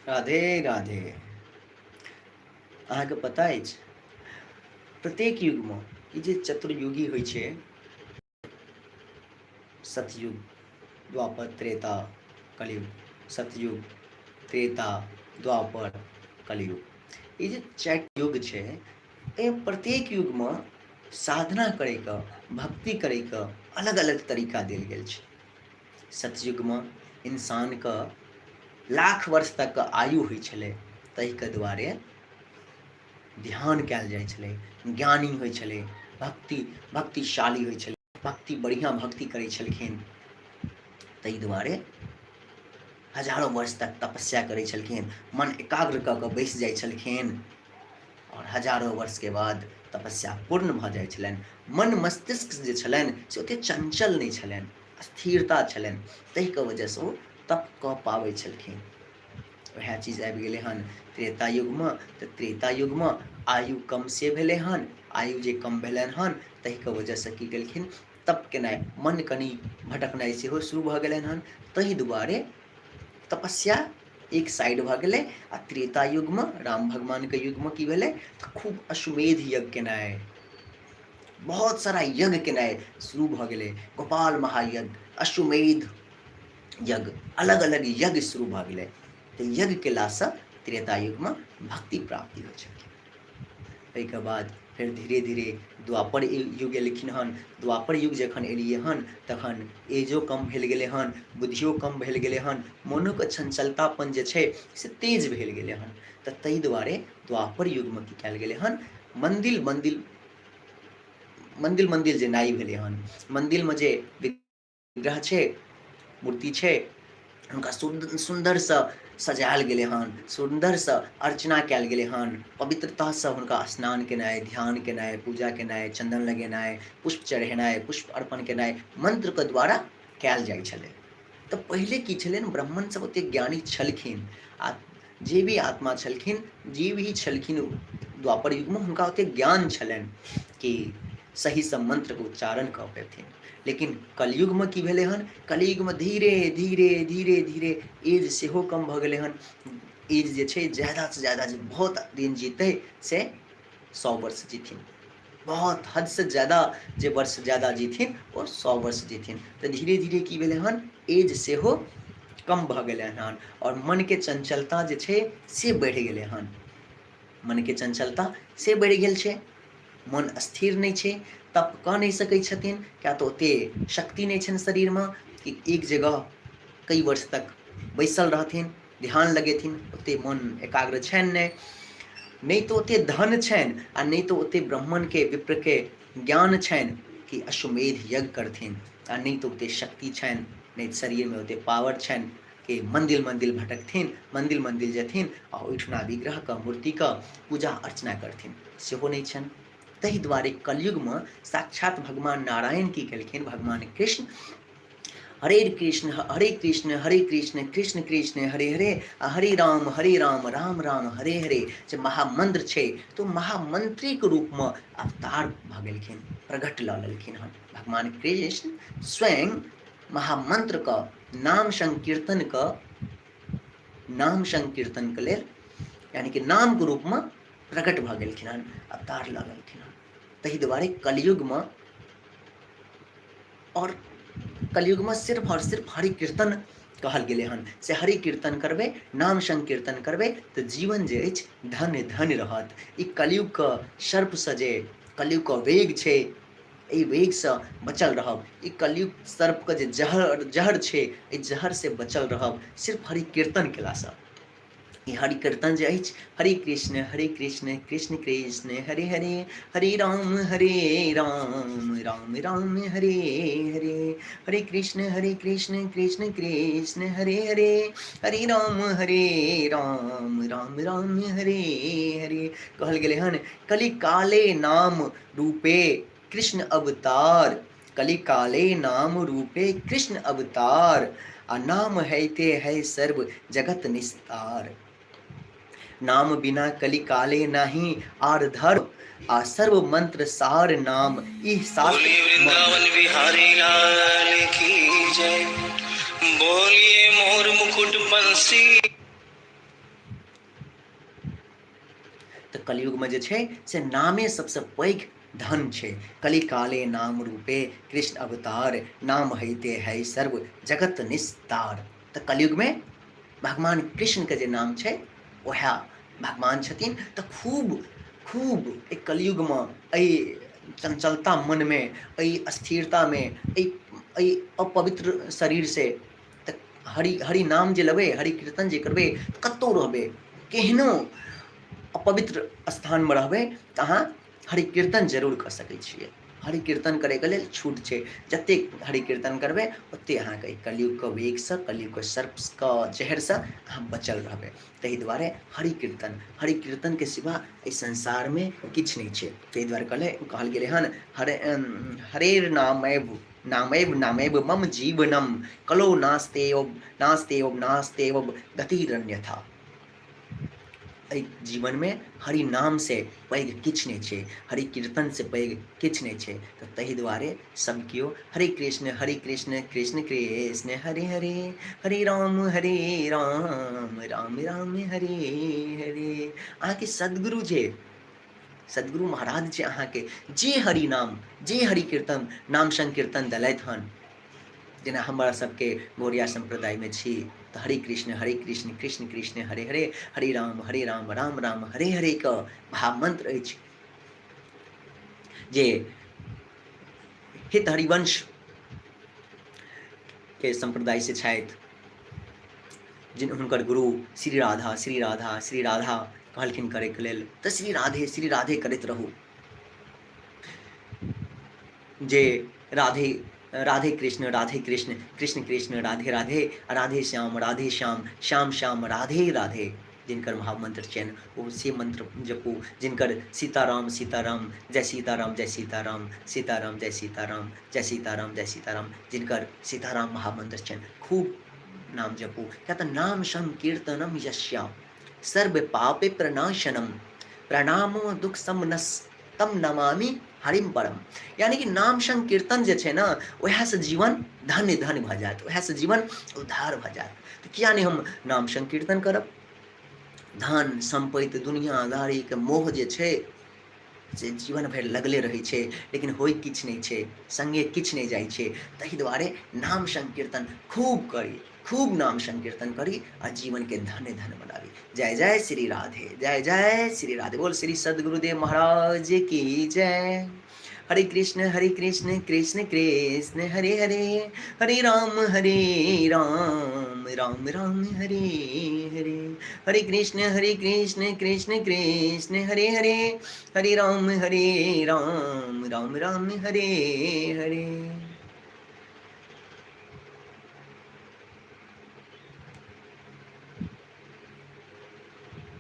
राधे राधे। अहाँके पता अछि, प्रत्येक युगमे ई जे चतुर्युगी होइ छै, सतयुग, द्वापर, त्रेता, कलयुग, सतयुग, त्रेता, द्वापर, कलयुग, ई जे चारि युग छै, एहि प्रत्येक युगमे साधना करैके, भक्ति करैके अलग अलग तरीका देल गेल छै। सतयुगमे इंसानके लाख वर्ष तकके आयु होइ छलै, ताहिके दुआरे ध्यान कयल जाइ छलै, ज्ञानी होइ छलै, भक्ति भक्तिशाली होइ छलै, भक्ति बढ़िआँ भक्ति करै छलखिन। ताहि दुआरे हजारो वर्ष तक तपस्या करै छलखिन, मन एकाग्र कऽ कऽ बैसि जाइ छलखिन आओर हजारो वर्षके बाद तपस्या पूर्ण भऽ जाइ छलनि। मन मस्तिष्क जे छलनि से ओतेक चञ्चल नहि छलनि, स्थिरता छलनि, ताहिके वजहसँ ओ तप कऽ पाबै छलखिन। वएह चीज आबि गेलै हन त्रेता युगमे। तऽ त्रेता युगमे आयु कम से भेलै हन। आयु जे कम भेलनि हन, ताहिके वजहसँ की केलखिन? तप केनाइ, मन कनि भटकनाइ सेहो शुरू भऽ गेलनि हन। ताहि दुआरे तपस्या एक साइड भऽ गेलै। आ त्रेता युगमे, राम भगवानके युगमे की भेलै? तऽ खूब अश्वमेध यज्ञ केनाइ, बहुत सारा यज्ञ केनाइ शुरू भऽ गेलै। गोपाल महायज्ञ, अश्वमेध यज्ञ, अलग अलग यज्ञ शुरू भऽ गेलै। तऽ यज्ञ केलासँ त्रेता युगमे भक्ति प्राप्ति होइ छलखिन। एहिके बाद फेर धीरे धीरे द्वापर युग एलखिन हन। द्वापर युग जखन एलियै हन, तखन एजो कम भेल गेलै हन, बुद्धियो कम भेल गेलै हन, मोनोके चञ्चलतापन जे छै से तेज भेल गेलै हन। तऽ ताहि दुआरे द्वापर युगमे की कयल गेलै हन? मन्दिर मन्दिर, मन्दिर मन्दिर जेनाइ भेलै हन। मन्दिरमे जे विग्रह छै, मूर्ति छै, हुनका सुन्दरसँ सजायल गेलै हन, सुन्दरसँ अर्चना कयल गेलै हन, पवित्रतासँ हुनका स्नान केनाइ, ध्यान केनाइ, पूजा केनाइ, चन्दन लगेनाइ, पुष्प चढ़ेनाइ, पुष्प अर्पण केनाइ मन्त्रके द्वारा कयल जाइ छलै। तऽ पहिले की छलै ने, ब्राह्मण सब ओतेक ज्ञानी छलखिन आ जे भी आत्मा छलखिन, जे भी छलखिन द्वापर युगमे, हुनका ओतेक ज्ञान छलनि कि सहीसँ मन्त्रके उच्चारण कऽ पेथिन। लेकिन कलयुगमे की भेलै हन? कलयुगमे धीरे धीरे धीरे धीरे एज सेहो कम भऽ गेलै हन। एज जे छै, ज्यादासँ ज्यादा जे बहुत दिन जीतै से 100 वर्ष जीथिन। बहुत हदसँ ज्यादा जे वर्ष ज्यादा जीथिन ओ 100 वर्ष जीथिन। तऽ धीरे धीरे की भेलै हन? एज सेहो कम भऽ गेलै हन आओर मनके चञ्चलता जे छै से बढ़ि गेलै हन। मनके चञ्चलता से बढ़ि गेल छै, मन स्थिर नहि छै, तप कऽ नहि सकै छथिन, किएक तऽ ओतेक शक्ति नहि छनि शरीरमे कि एक जगह कई वर्ष तक बैसल रहथिन, ध्यान लगेथिन। ओतेक मन एकाग्र छनि नहि, नहि तऽ ओतेक धन छनि आ नहि तऽ ओतेक ब्राह्मणके विप्रके ज्ञान छनि कि अश्वमेध यज्ञ करथिन, आ नहि तऽ ओतेक शक्ति छनि, नहि शरीरमे ओतेक पावर छनि कि मन्दिर मन्दिर भटकथिन, मन्दिर मन्दिर जेथिन आ ओहिठुना विग्रहके, मूर्तिके पूजा अर्चना करथिन, सेहो नहि छनि। ताहि दुआरे कलयुगमे साक्षात भगवान नारायण की केलखिन? भगवान कृष्ण हरे कृष्ण हरे कृष्ण हरे कृष्ण कृष्ण कृष्ण हरे हरे आ हरे राम हरे राम राम राम हरे हरे जे महामंत्र छै, तऽ महामंत्रीके रूपमे अवतार भऽ गेलखिन, प्रगट लऽ लेलखिन हन। भगवान कृष्ण स्वयं महामंत्रके नाम संकीर्तनके, नाम संकीर्तनके लेल, यानी कि नामके रूपमे प्रकट भऽ गेलखिन हन, अवतार लऽ लेलखिन हन। ताहि दुआरे कलयुगमे, आओर कलयुगमे सिर्फ आओर सिर्फ हरि कीर्तन कहल गेलै हन। से हरि कीर्तन करबै, नाम संकीर्तन करबै, तऽ जीवन जे अछि धन्य धन्य रहत। ई कलयुगके सर्पसँ, जे कलयुगके वेग छै, एहि वेगसँ बचल रहब। ई कलयुग सर्पके जे जहर जहर छै, एहि जहरसँ बचल रहब सिर्फ हरि कीर्तन केलासँ। ई हरि कीर्तन जे अछि, हरे कृष्ण हरे कृष्ण कृष्ण कृष्ण हरे हरे, हरे राम हरे राम राम राम हरे हरे, हरे कृष्ण हरे कृष्ण कृष्ण कृष्ण हरे हरे, हरे राम हरे राम राम राम हरे हरे कहल गेलै हन। कलि काले नाम रूपे कृष्ण अवतार, कलिकाले नाम रूपे कृष्ण अवतार, आ नाम हैते है सर्व जगत निस्तार। नाम बिना कलिकाले नाही आर धर्म, आ सर्व मंत्र सार नाम ई शास्त्र। बोलिए वृंदावन बिहारी लाल की जय, बोलिए मोर मुकुट बंसी। तऽ कलयुगमे जे छै से नामे सबसँ पैघ धन छै। कलिकाले नाम रूपे कृष्ण अवतार, नाम हैते है सर्व जगत निस्तार। तऽ कलयुगमे भगवान कृष्णके जे नाम छै उएह भगवान छथिन। तऽ खूब खूब एहि कलयुगमे, एहि चंचलता मनमे, एहि अस्थिरतामे, एहि एहि अपवित्र शरीरसँ तऽ हरि हरि नाम जे लेबै, हरि कीर्तन जे करबै, तऽ कतहु रहबै, केहनो अपवित्र स्थानमे रहबै तऽ अहाँ हरि कीर्तन जरूर कऽ सकै छियै। हरि कीर्तन करैके लेल छूट छै। जतेक हरि कीर्तन करबै ओतेक अहाँके एहि कलयुगके वेगसँ, कलयुगके सर्पके जहरसँ अहाँ बचल रहबै। ताहि दुआरे हरि कीर्तन, हरि कीर्तनके सिवा एहि संसारमे किछु नहि छै। ताहि दुआरे कहले कहल गेलै हन, हरे हरेर नामैव नामैव नामैव मम जीवनम कलो नास्तेव नास्तेव नास्तेव गतिरन्यथा। एहि जीवनमे हरि नामसँ पैघ किछु नहि छै, हरि कीर्तनसँ पैघ किछु नहि छै। तऽ ताहि दुआरे सब केओ हरे कृष्ण कृष्ण कृष्ण हरे हरे, हरे राम राम राम हरे हरे। अहाँके सदगुरु जे, सदगुरु महाराज जे अहाँके जे हरि नाम, जे हरि कीर्तन, नाम संकीर्तन देलथि हन, जेना हमरा सबके गौड़िया सम्प्रदायमे छी तऽ हरे कृष्ण कृष्ण कृष्ण हरे हरे, हरे राम राम राम हरे हरे के भाव मंत्र अछि। जे हित हरिवंश के सम्प्रदाय से छथि, जिन हुनकर गुरु श्री राधा श्री राधा श्री राधा कहलखिन करैके लेल, तऽ श्री राधे करैत रहू। जे राधे राधे कृष्ण कृष्ण कृष्ण राधे राधे, राधे श्याम श्याम श्याम राधे राधे, जिनकर महामंत्र छनि ओ से मंत्र जपू। जिनकर सीताराम सीताराम जय सीताराम जय सीताराम सीताराम जय सीताराम जय सीताराम जय सीताराम, जिनकर सीताराम महामंत्र छनि खूब नाम जपू। किया तऽ नाम संकीर्तनम यस्य सर्व पापे प्रनाशनम प्रणामो दुख समनस तम नमामि हरिम परम। यानी कि नाम संकीर्तन जे छै ने वएहसँ जीवन धन्य धन्य भऽ जायत, वएहसँ जीवन उद्धार भऽ जायत। तऽ किया नहि हम नाम संकीर्तन करब? धन सम्पत्ति दुनियादारीके मोह जे छै से जीवन भरि लगले रहै छै, लेकिन होइ किछु नहि छै, सङ्गे किछु नहि जाइ छै। ताहि दुआरे नाम संकीर्तन खूब करी, खूब नाम संकीर्तन करी आ जीवनके धन्य धन्य बनाबी। जय जय श्री राधे, जय जय श्री राधे। बोल श्री सदगुरुदेव महाराज की जय। हरे कृष्ण कृष्ण कृष्ण हरे हरे, हरे राम राम राम हरे हरे। हरे कृष्ण कृष्ण कृष्ण हरे हरे, हरे राम राम राम हरे हरे।